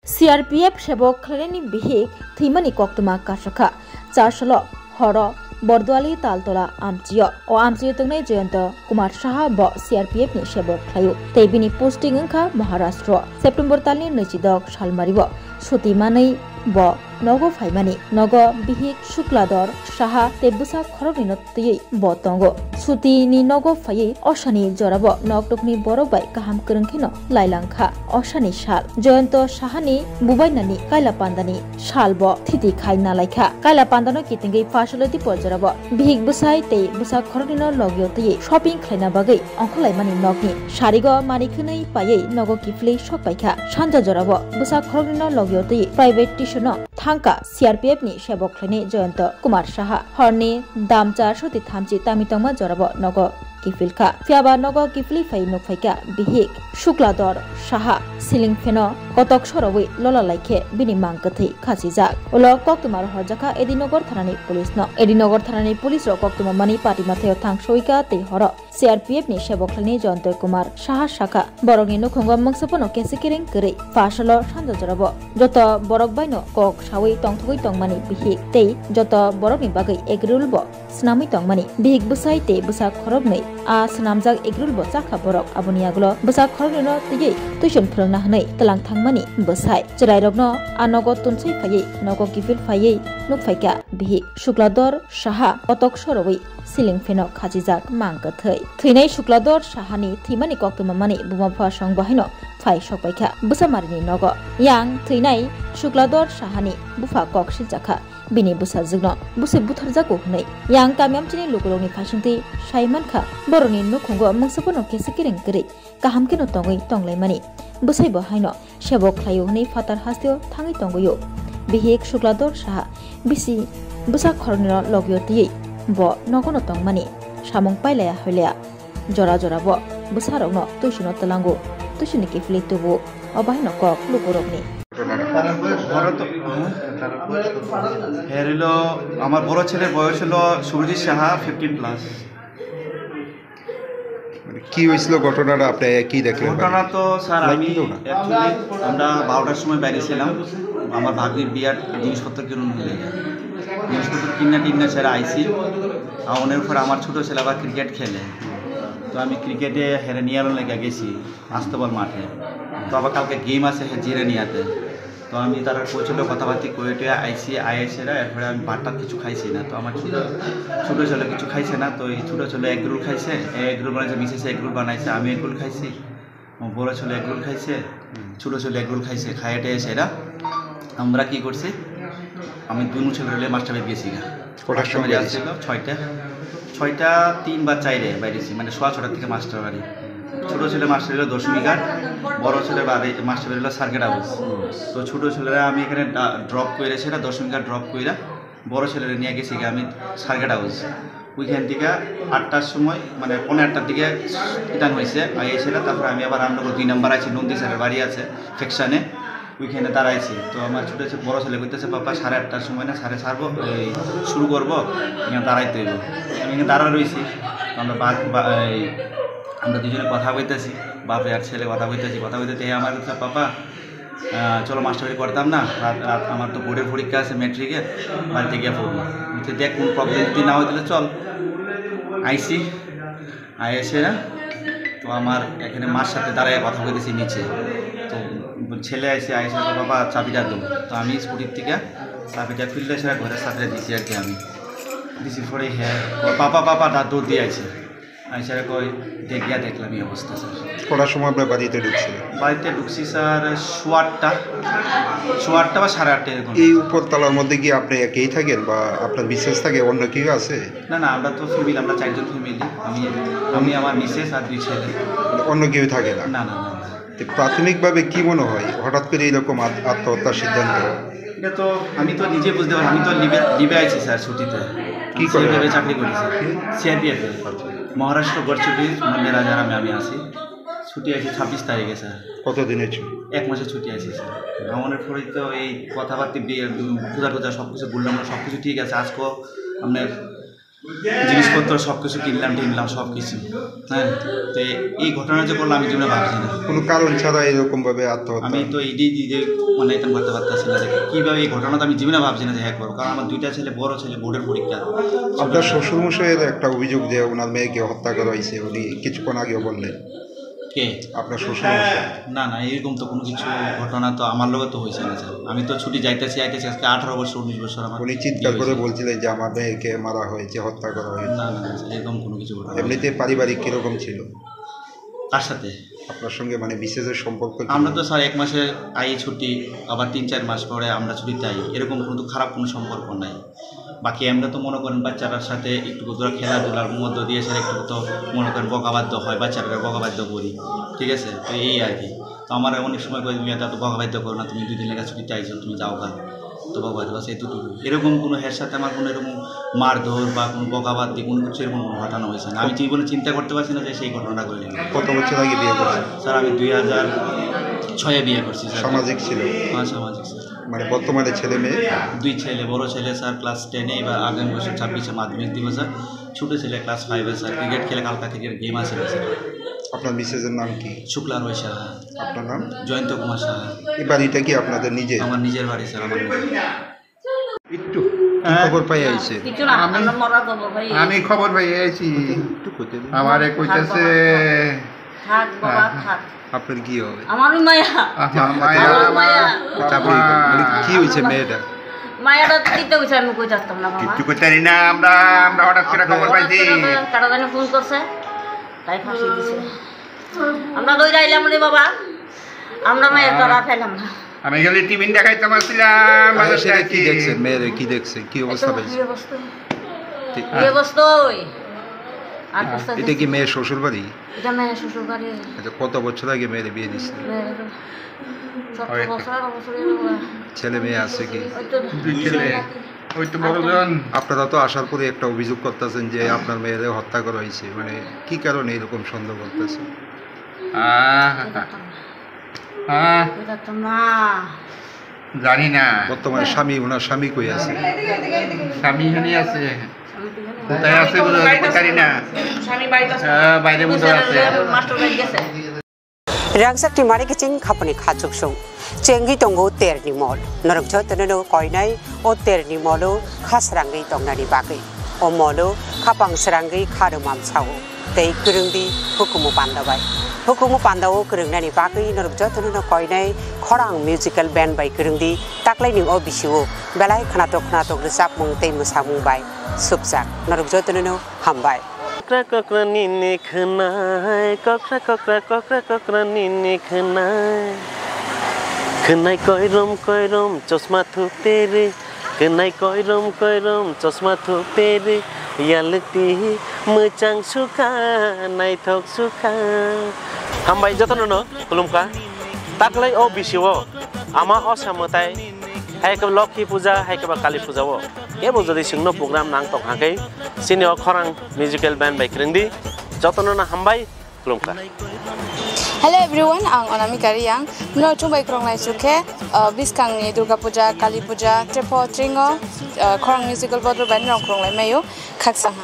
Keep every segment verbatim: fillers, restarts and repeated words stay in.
C R P F sebok khlainani bihik thwimani koktwma kasakha. Char salo horo Borduali Taltola amchio. O amchio tongnai Jayanta Kumar Saha bo C R P F ni sebok khlaio. Tei bini posting wngkha Maharashtra. September talni naichidok salmario suti manwi bo nogo phaimani. Nogo bihik Shuklador Saha tei bwsa khoroknwino twiwi bo tongo. Suti ni nogo phaiwi osani jorabo nok nokni borok bai kaham kwrwng kheno lailangkha. Osani sal. Jayanta Saha ni bubainani Kaila Pandani sal bo thiti khai nalaikha. Kaila Pandano kitingwi Pasolodi por jorabo bihik bwsai tei bwsa khoroknwino logio twiwi shopping khlaina bagwi ongkhorlaimani nokni sarigo mani khwnwi paiwi nogo kiphilwi sok paikha. Sanja jorabo bwsa khoroknwino logio twiwi private tuition no thangkha C R P F ni sebok khlainai Jayanta Kumar Saha. Horni damcha suti thamchi tami tongma jorabo nogo kiphilkha. Phiyaba nogo kiphilwi phai nukphaikha bihik Shuklador Saha ceiling fan o kotok sorowi lola laikhe bini mang kwthwi khachijak. Ulo koktwma rohorjakha Edinagar thanani police no. Edinagar thanani police rok koktwma mani pati mathaio thang soika tei horo C R P F ni sebok khlainai Jayanta Kumar Saha sakha, borokni nukhungo mungsa phano kesi kiring kwrwi. Pasalo sanja jorabo joto borok baino kok sawi tongthogwi tongmani bihik tei joto borokni bagwi egg roll bo swnamwi tongmani. Bihik bwsai tei bwsa khoroknwi a swnamjak egg roll bo chakha borok. Aboni yagulo bwsa khoroknwino twiwi tuition phwrwngna hwnwi twlang thangmani bwsai. Chwrairokno a nogo tunsai phaiwi nogo kiphil phaiwi nukphaikha bihik Shuklador Saha kotok sorowi ceiling fan o khachijak mang kwthwi. Thwinai Shuklador Sahani thwimani koktwma mani buma bupha song bo haino phai sokpaikha bwsa marini nogo. Yang thwinai Shuklador Sahani bupha kok siljakha. Bini bwsajwkno bwswi butharjago hwnwi yang kami amchini lukurokni phaisingtwi sai mankha, borokni nukhungo mungsa phano kesi kiring kwrwi kaham kheno tongwi tonglaimani. Bwsai bo haino sebok khlaio hwnwi phatar hasteo thangwi tongwio. Bihik Shuklador Saha bisi bwsa khoroknwino logio twiwi bo nogono tongmani samung pailaya hoilaya. Jora jora bo bwsarokno tuisono twlango, tuisoni kiphilwi tubu, o bahaino kok lukurokni. বড় তো, হ্যাঁ। এর হলো, আমার বড় ছেলের বয়স হলো শুভজিৎ সাহা, ফিফটিন প্লাস। মানে, কি হয়েছিল ঘটনাটা, আপনি কি দেখলেন? ঘটনা তো, স্যার, আমি কি ঘটনা? অ্যাকচুয়ালি আমরা বারোটার সময় বাইরে ছিলাম, আমার ভাগ্নির বিয়ার জিনিসপত্র কিনুন হলে, জিনিসপত্র কিনা টিন্না সেরা আইসি। আর ওনের পর আমার ছোটো ছেলে আবার ক্রিকেট খেলে, তো আমি ক্রিকেটে হেরে নিয়ে আলো লেগে গেছি আস্তবল মাঠে। তো আবার কালকে গেম আছে, হ্যাঁ, জিরানিয়াতে। তো আমি তারা কোচ হলো কথাবার্তা কয়ে টয়ে আইসি, আইএসেরা, এরপরে আমি ভাতটা কিছু খাইছি না। তো আমার ছোটো, ছোটো ছেলে কিছু খাইছে না, তো এই ছোটো ছেলে এগ রোল খাইছে, এগ রোল বানাইছে, মিসেস এগ রোল বানাইছে, আমি এগ রোল খাইছি, আমার বড় ছেলে এগ রোল খাইছে, হুম। ছোটো ছেলে এগ রোল খাইছে, খাইয়ে টেয়ে এসে এরা, আমরা কী করছি, আমি দুনো ছেলে মিলে মাস্টার বাড়ি গেছি গা। কটার মাস্টার সময় বাড়ি বেরিয়েছিল? আসছিল ছয়টা, ছয়টা তিন বা চাইরে বাইরেছি, মানে সোয়া ছটার থেকে মাস্টার বাড়ি। ছোটো ছেলে মাস্টার হলো দশমী ঘাট, বড় ছেলে বাড়ি মাস্টার হলো সার্কিট হাউস। তো ছোটো ছেলেরা আমি এখানে ডা-, ড্রপ করে সেটা দশমী ঘাট ড্রপ করে বড় ছেলেরা নিয়ে গেছি গিয়ে আমি সার্কিট হাউস। ওইখান থেকে আটটার সময়, মানে পৌনে আটটার দিকে রিটার্ন হয়েছে, আইএসেরা। তারপরে আমি আবার রামনগর দুই নম্বর আছি, নন্দী স্যারের বাড়ি আছে সেকশনে, ওইখানে দাঁড়াইছি। তো আমার ছোটো ছে-, বড় ছেলে কইতেছে, "বাবা, সাড়ে আটটার সময় না, সাড়ে ছাড়বো, এই, শুরু করবো, এখানে দাঁড়াইতে হইব।" আমি এখানে দাঁড়া রয়েছি। তো আমরা বা-, বা-, এই, আমরা দুজনে কথা কইতেছি, বাপে আর ছেলে কথা কইতেছি। কথা কইতে আমার কাছে, "বাবা, আহ, চলো, মাস্টারি করতাম না, রাত, রাত আমার তো বোর্ডের পরীক্ষা আছে, ম্যাট্রিকের, বাড়িতে গিয়ে পড়বো।" বলছে, "দেখ, কোনো প্রবলেম যদি না হয়, তাহলে চল।" আইসি। আইসে না, তো আমার এখানে মার সাথে দাঁড়ায় কথা কইতেছি নিচে। তো ছেলে আইসে, আইসে, "বাবা, চাবিটা দাও।" তো আমি স্কুটির থেকে চাবিটা খুললে সেটা ঘরের সাথে দিছি আর কি আমি। দিছি পরে হ্যাঁ, ও, "পাপা, পাপা," ডাক দৌড় দিয়ে আইসে। আইসে কই, "দেখ, গিয়া দেখলাম এই অবস্থা, স্যার।" কটার সময় আপনার বাড়িতে ঢুকছিলেন? বাড়িতে ঢুকছি, স্যার, সোয়া আটটা, সোয়া আটটা বা সাড়ে আটটা এরকম। এই উপরতলার মধ্যে কি আপনি একাই থাকেন বা আপনার মিসেস থাকে, অন্য কেউ আছে? না, না, আমরা তো ফ্যামিলি, আমরা চারজন ফ্যামিলি। আমি, আমি, আমার মিসেস আর দুই ছেলে। অন্য কেউ থাকে না? না, না, না, না। তো প্রাথমিকভাবে কি মনে হয়, হঠাৎ করে এরকম আত-, আত্মহত্যার সিদ্ধান্ত? এটা তো আমি তো নিজে বুঝতে পারি, আমি তো লিভে, লিভে আছি স্যার, ছুটিতে। কি আমি করে? সিআরপিএফ এ চাকরি করি স্যার। কি? সিআরপিএফ এ। আচ্ছা। মহারাষ্ট্র গড়চিরোলি মল্লে রাজারামে আমি আছি। ছুটি আছে ছাব্বিশ তারিখে স্যার। কতদিনের ছুটি? এক মাসের ছুটি আছে স্যার। ভ্রমণের পরেই তো এই কথাবার্তা বিয়ে, উম, পূজা টুজা সব কিছু বললাম, সব কিছু ঠিক আছে। আজকেও আপনার জিনিসপত্র সব কিছু কিনলাম টিনলাম, সব কিছু। হ্যাঁ, তো এই ঘটনা যে করলো, আমি জীবনে ভাবছি না। কোনো কারণ ছাড়া এরকম ভাবে আত্মহত্যা? আমি তো ইডি দিতে মানে এটা মারতে পারতাছি না যে কিভাবে এই ঘটনা, তো আমি জীবনে ভাবছি না যে হ্যাঁ করবো, কারণ আমার দুইটা ছেলে, বড় ছেলে বোর্ডের পরীক্ষা। আপনার শ্বশুরমশাইয়ের একটা অভিযোগ যে ওনার মেয়েকে হত্যা করা হয়েছে, উনি কিছুক্ষণ আগেও বললেন। কে? আপনার শ্বশুরমশাই। না, না, এরকম তো কোনো কিছু ঘটনা তো আমার লগে তো হয়েছে না, স্যার। আমি তো ছুটি যাইতেছি, আইতেছি, আজকে আঠারো বছর, উনিশ বছর আমার উনি চিৎকার বিয়ে করে হয়েছে। বলছিলেন যে, "আমার মেয়েকে মারা হয়েছে, হত্যা করা হয়েছে।" না, না, না, স্যার, এরকম কোনো কিছু ঘটনা হয়নি। এমনিতে পারিবারিক কিরকম ছিল? কার সাথে? আপনার সঙ্গে, মানে, মিসেসের সম্পর্ক কি? আমরা তো, স্যার, এক মাসে আই ছুটি, আবার তিন চার মাস পরে আমরা ছুটিতে আই, এরকম কোনো তো খারাপ কোনো সম্পর্ক নাই। বাকি আমরা তো মনে করেন বাচ্চাটার সাথে একটু ধরো খেলাধুলার মধ্য দিয়ে, স্যার, একটু তো মনে করেন বকাবাধ্য হয়, বাচ্চাটাকে বকাবাধ্য করি, ঠিক আছে? তো এই আর কি। তো আমার অনেক সময় কই, "তুমি এত, এত বকাবাধ্য করো না, তুমি দুই দিন লেগে ছুটিতে আইছো, তুমি যাও গা।" তো বকাবাধ্য, বাস এতটুকু। এরকম কোনো এর সাথে আমার কোনো এরকম মারধর বা কোনো বকাবাদ দিয়ে কোনো কিছু এরকম কোনো ঘটনা হয়েছে না। আমি জীবনে চিন্তা করতে পারছি না যে সেই ঘটনাটা ঘটে। কত বছর আগে বিয়ে করছেন? স্যার, আমি দুই হাজার ছয়ে বিয়ে করছি, স্যার। সামাজিক ছিল? হ্যাঁ, সামাজিক, স্যার। মানে, বর্তমানে ছেলে মেয়ে? দুই ছেলে, বড় ছেলে, স্যার, ক্লাস টেনে, এবার আগামী বছর ছাব্বিশে মাধ্যমিক দিব, স্যার। ছোট ছেলে ক্লাস ফাইভে, স্যার, ক্রিকেট খেলে, কালকা ক্রিকেট গেম আছে, স্যার। আপনার মিসেসের নাম কি? শুক্লা রয় সাহা। আপনার নাম? জয়ন্ত কুমার সাহা। এই বাড়িটা কি আপনাদের নিজের? আমার নিজের বাড়ি, স্যার, আমার নিজের। একটু কি হ্যাঁ। খবর পাই আইছে? কিছু না, আমি, আমরা মরা যাবো ভাই। আমি খবর পাই আইছি। একটু কইতে দিন। আমারে থাক কইতাছে। বাবা, থাক। থাক বাবা, হ্যাঁ, থাক। আপনার কি হবে? আমারও মায়া। আমার মায়া, আমারও মায়া। চাপড়ি করে। মানে, কি হয়েছে মেয়েটা? মায়াটা দিতে হয়েছে, আমি কই থাকতাম না বাবা। কিচ্ছু করতে পারি না আমরা, আমরা হঠাৎ করে খবর পাইছি। কারা জানি ফোন করছে, তাই ফাঁসি দিছে। আমরা দৌড়ে আইলাম রে বাবা, আমরা মায়ের আহ। ধরা পেলাম না। আমি খালি টিফিন দেখাইতাম আসছিলাম, আর বাজার সেটা থেকে কি আসছি। দেখছে? মেয়েরে কি দেখছে? কি অবস্থা এটা পাইছে? কি অবস্থা? ঠিক। কি অবস্থা ওই? আর হ্যাঁ, বুঝতে এটা কি দিছি। মেয়ের শ্বশুর বাড়ি? এটা মেয়ের শ্বশুর বাড়ি। আচ্ছা, কত বছর আগে মেয়েরে বিয়ে দিছিল? মেয়ের সতেরো ওই। বছর, আঠারো বছর এরকম। ছেলে মেয়ে আছে কি? ওই তো দুই ছেলে। ওই তো বড়জন। আপনারা তো আসার পরে একটা অভিযোগ করতেছেন যে আপনার মেয়েরে হত্যা করা হয়েছে, মানে কি কারণে এরকম সন্দেহ করতেছেন? আহ, আহ। এটা তো না। জানি না। বর্তমানে স্বামী, ওনার স্বামী কই আছে? স্বামী এখানে আছে। কোথায় আছে বলে জানি না। স্বামী বাড়িতে আছে। আহ, বাইরে বোধহয় আছে। মাস্টার বাড়ি গেছে। Rangchak ni mari kiching khaponi kha chuksung. Chengwi tongo terni mol. Norok jotono no koinai o terni molo kha srangwi tongnani bagwi. O molo khapang srangwi kha rwmam sao. Tei kwrwngdi hukumu panda bai. Hukumu panda o kwrwngnani bagwi norok jotono no koinai khorang musical band bai kwrwngdi taklaini o bisio belai khwnatok khwnatok rwchapmung tei mwsamung bai supjak. Norok jotono no hambai. Kokra kokra nini khwnai, kokra kokra kokra kokra nini khwnai. Khwnai koirom koirom chosma thuperi, khwnai koirom koirom chosma thuperi, yalukti mwchang sukha, naithok sukha. Hambai jotono no khulumkha. Taklai o bisio ama o samwtai, hai khe Lokhi puja, hai khe ba Kali puja o. Kebo jodi chwngno program nang tong hakhe, chini o khorang musical band bai kwrwngdi, jotono no hambai, khulumkha. Hello everyone, ang Onamika Riyang. Mino chwng bai kwrwngnai chukhe, uh, bwskangni Durga Puja, Kali Puja, Trepo Tringo, uh, khorang musical bodol bai norok kwrwnglai maio, khaksa ha.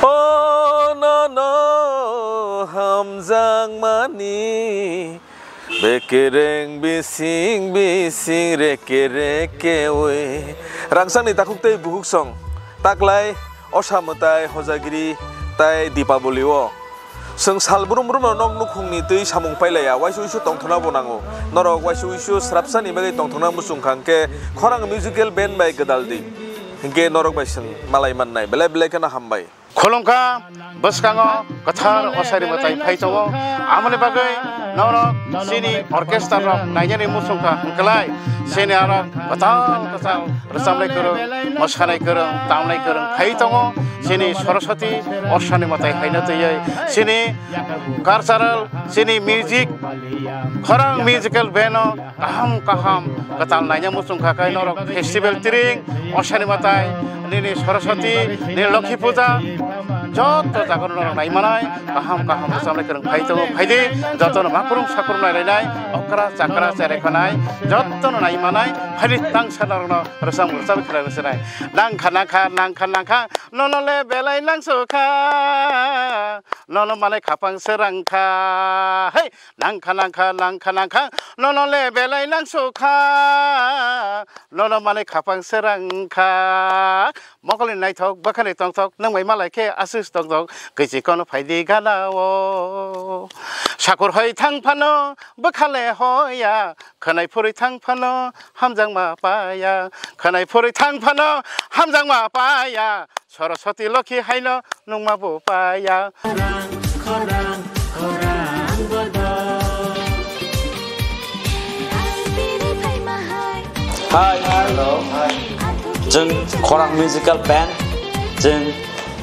O no no hamjakmani. Bekereng bising bising reke reke oi. Rangchakni takhuk tei bukhuk song. Taklai osa mwtai hojagiri tai Dipaboli o. Chwng sal brum brum no nok nukhungni twi samung pailaiya, waisa uisu tongthokna bo nango. Norok waisa uisu srapsani bagwi tongthokna muchung kha hwnkhe khorang musical band bai gwdal di. Hwnkhe norok bai chwng malai mannai. Belai belai kheno hambai. Khulumkha, bwskango kwthar osari mwtai phai tongo. Amoni bagwi norok chini orchestra rok nainani muchungkha hwnkhlai chini aro kwtal kwtal rwchapnai kwrwng, mwsanai kwrwng, tamnai kwrwng phai tongo. Chini Saraswati osani mwtai phaina twiwi chini cultural, chini music, khorang musical band o kaham kaham kwtal naina muchung kha khe norok festival tring, osani mwtai, nini Saraswati, nini Lokhi puja, joto jaga norok nai manai, kaham kaham rwchapnai kwrwng phai tongo, phai di, jotono makrung sakrung nai lainai, okra chakra cherai khanai, jotono nai manai, Hari tang sana rokno rwchapmung rwchapwi khwlai rwchapnai. Nangkha nangkha nangkha nangkha nono le belai nangsukha. Nono malai khapang srangkha. Hey, nangkha nangkha nangkha nangkha nono le belai nangsukha. Nono malai khapang srangkha. Mokolni naithok, bwkhani tongthok, nwng bai malai khe aswk tongthok, kwichi kono phaidi gana o. Sakur hoi thang phano, bwkhale hoya, khwnai phurwi thang phano, hamjakma paya, khwnai phurwi thang phano, hamjakma paya, Saraswati Lokhi haino nungma bo paya. Hi. Hello. Hi. Chwng Khorang Musical Band. Chwng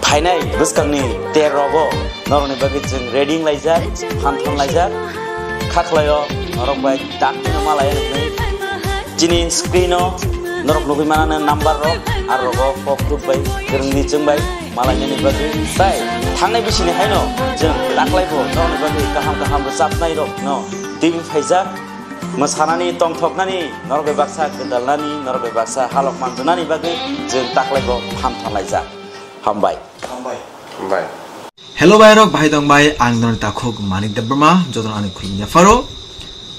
phainai bwskangni ter rogo norokni bagwi chwng ready wng laijak, phan thon laijak. Kha khlaio norok bai dakti no ma laiya nuknai. Chini screen o norok nugwi manana number rok, ar rogo kok tuk bai, kwrwngni chwng bai malainani bagwi. Tai thangnai bisini haino chwng taklai bo norokni bagwi kaham kaham rwchapnai rok no twi phaijak. Mwsanani, tongthoknani, norok bai baksa gwdalnani, norok bai baksa halok manjwnani bagwi chwng taklai bo phan thon laijak. Hambai. Hambai. Hambai. Hello bai rok, bahai tong bai, ang noni takhuk Manik Debbarma, jotono ani khulumya pharo.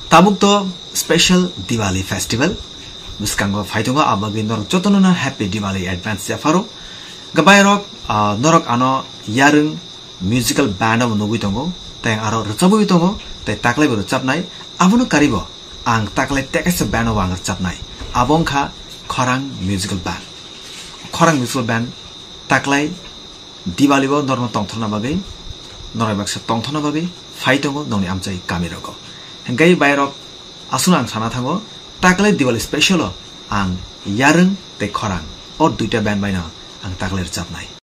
Tabuk to special Diwali festival. Bwskango phai tongo, abagwi norok jotono no happy Diwali advance ya pharo. Ga bai rok, ah, norok ano yarwng musical band obo nugwi tongo, tei aro rwchabwi tongo, tei taklai bo rwchabnai. Abono karibo ang taklai tekesa band obo ang rwchabnai. Abo wngkha Khorang Musical Band. Khorang Musical Band taklai Diwali o norokno tongthorna bagwi, norok baksa tongthorna bagwi phai tongo nongni amchai kami rogo. Hingke bai rok aswkno ang sana thango, taklai Diwali special o ang yarwng tei khorang o duita band baino ang taklai rwchabnai.